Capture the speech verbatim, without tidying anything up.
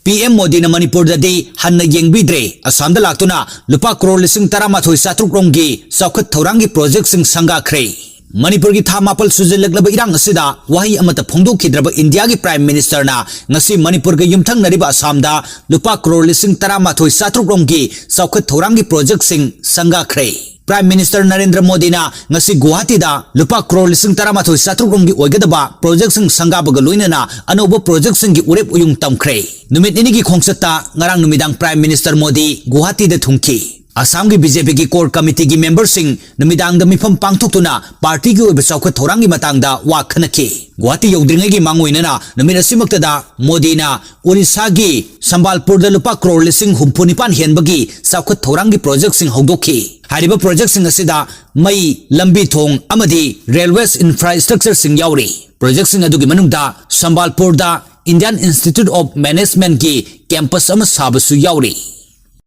P M ꯃꯣꯗꯤꯅ ꯃꯅꯤꯄꯨꯔꯗꯗꯤ ꯍꯟꯅ ꯌꯦꯡꯕꯤꯗ꯭ꯔꯦ꯫ ꯑꯁꯥꯝꯗ ꯂꯥꯛꯇꯨꯅ ꯂꯨꯄꯥ ꯀ꯭ꯔꯣꯔ ꯂꯤꯁꯤꯡ ꯇꯔꯥꯃꯥꯊꯣꯏ ꯆꯥꯇ꯭ꯔꯨꯛ ꯔꯣꯝꯒꯤ ꯆꯥꯎꯈꯠ ꯊꯧꯔꯥꯡꯒꯤ ꯄ꯭ꯔꯣꯖꯦꯛꯁꯤꯡ ꯁꯪꯒꯥꯈ꯭ꯔꯦ꯫ ꯃꯅꯤꯄꯨꯔꯒꯤ ꯊꯥ ꯃꯥꯄꯜ ꯁꯨꯖꯤꯜꯂꯛꯂꯕ ꯏꯔꯥꯡ ꯑꯁꯤꯗ ꯋꯥꯍꯩ ꯑꯃꯠꯇ ꯐꯣꯡꯗꯣꯛꯈꯤꯗ꯭ꯔꯕ ꯏꯟꯗꯤꯌꯥꯒꯤ ꯄ꯭ꯔꯥꯏꯝ ꯃꯤꯅꯤꯁꯇꯔꯅ ꯉꯁꯤ ꯃꯅꯤꯄꯨꯔꯒ ꯌꯨꯝꯊꯪꯅꯔꯤꯕ ꯑꯁꯥꯝꯗ ꯂꯨꯄꯥ ꯀ꯭ꯔꯣꯔ ꯂꯤꯁꯤꯡ ꯇꯔꯥꯃꯥꯊꯣꯏ ꯆꯥꯇ꯭ꯔꯨꯛ ꯔꯣꯝꯒꯤ ꯆꯥꯎꯈꯠ ꯊꯧꯔꯥꯡꯒꯤ ꯄ꯭ꯔꯣꯖꯦꯛꯁꯤꯡ ꯁꯪꯒꯥꯈ꯭ꯔꯦ꯫ ꯄ꯭ꯔꯥꯏꯝ ꯃꯤꯅꯤꯁꯇꯔ ꯅꯔꯦꯟꯗ꯭ꯔ ꯃꯣꯗꯤꯅ ꯉꯁꯤ ꯒꯨꯋꯥꯍꯥꯇꯤꯗ ꯂꯨꯄꯥ ꯀ꯭ꯔꯣꯔ ꯂꯤꯁꯤꯡ ꯇꯔꯥꯃꯥꯊꯣꯏ ꯆꯥꯇ꯭ꯔꯨꯛ ꯔꯣꯝꯒꯤ ꯑꯣꯏꯒꯗꯕ ꯄ꯭ꯔꯣꯖꯦꯛꯁꯤꯡ ꯁꯪꯒꯥꯕꯒ ꯂꯣꯏꯅꯅ ꯑꯅꯧꯕ ꯄ꯭ꯔꯣꯖꯦꯛꯁꯤꯡꯒꯤ ꯎꯔꯦꯞ ꯎꯌꯨꯡ ꯇꯝꯈ꯭ꯔꯦ꯫ ꯅꯨꯃꯤꯠ ꯅꯤꯅꯤꯒꯤ ꯈꯣꯡꯆꯠꯇ ꯉꯔꯥꯡ ꯅꯨꯃꯤꯗꯥꯡ ꯄ꯭ꯔꯥꯏꯝ ꯃꯤꯅꯤꯁꯇꯔ ꯃꯣꯗꯤ ꯒꯨꯋꯥꯍꯥꯇꯤꯗ ꯊꯨꯡꯈꯤ꯫ ꯑꯁꯥꯝꯒꯤ ꯕꯤ ꯖꯦ ꯄꯤꯒꯤ ꯀꯣꯔ ꯀꯃꯤꯇꯤꯒꯤ ꯃꯦꯝꯕꯔꯁꯤꯡ ꯅꯨꯃꯤꯗꯥꯡꯗ ꯃꯤꯐꯝ ꯄꯥꯡꯊꯣꯛꯇꯨꯅ ꯄꯥꯔꯇꯤꯒꯤ ꯑꯣꯏꯕ ꯆꯥꯎꯈꯠ ꯊꯧꯔꯥꯡꯒꯤ ꯃꯇꯥꯡꯗ ꯋꯥ ꯈꯟꯅꯈꯤ꯫ ꯒꯨꯋꯥꯍꯥꯇꯤ ꯌꯧꯗ꯭ꯔꯤꯉꯩꯒꯤ ꯃꯥꯡꯑꯣꯏꯅꯅ ꯅꯨꯃꯤꯠ ꯑꯁꯤꯃꯛꯇꯗ ꯃꯣꯗꯤꯅ ꯑꯣꯔꯤꯁꯥꯒꯤ ꯁꯝꯕꯥꯜꯄꯨꯔꯗ ꯂꯨꯄꯥ ꯀ꯭ꯔꯣꯔ ꯂꯤꯁꯤꯡ ꯍꯨꯝꯐꯨ ꯅꯤꯄꯥꯟ ꯍꯦꯟꯕꯒꯤ ꯆꯥꯎꯈꯠ ꯊꯧꯔꯥꯡꯒꯤ ꯄ꯭ꯔꯣꯖꯦꯛꯁꯤꯡ ꯍꯧꯗꯣꯛꯈꯤ꯫ ꯍꯥꯏꯔꯤꯕ ꯄ꯭ꯔꯣꯖꯦꯛꯁꯤꯡ ꯑꯁꯤꯗ ꯃꯩ, ꯂꯝꯕꯤ ꯊꯣꯡ ꯑꯃꯗꯤ ꯔꯦꯜꯋꯦꯁ ꯏꯟꯐ꯭ꯔꯥꯁ꯭ꯇ꯭ꯔꯛꯆꯔꯁꯤꯡ ꯌꯥꯎꯔꯤ꯫ ꯄ꯭ꯔꯣꯖꯦꯛꯁꯤꯡ ꯑꯗꯨꯒꯤ ꯃꯅꯨꯡꯗ ꯁꯝꯕꯥꯜꯄꯨꯔꯗ Indian Institute of Managementꯀꯤ ꯀꯦꯝꯄꯁ ꯑꯃ ꯁꯥꯕꯁꯨ ꯌꯥꯎꯔꯤ꯫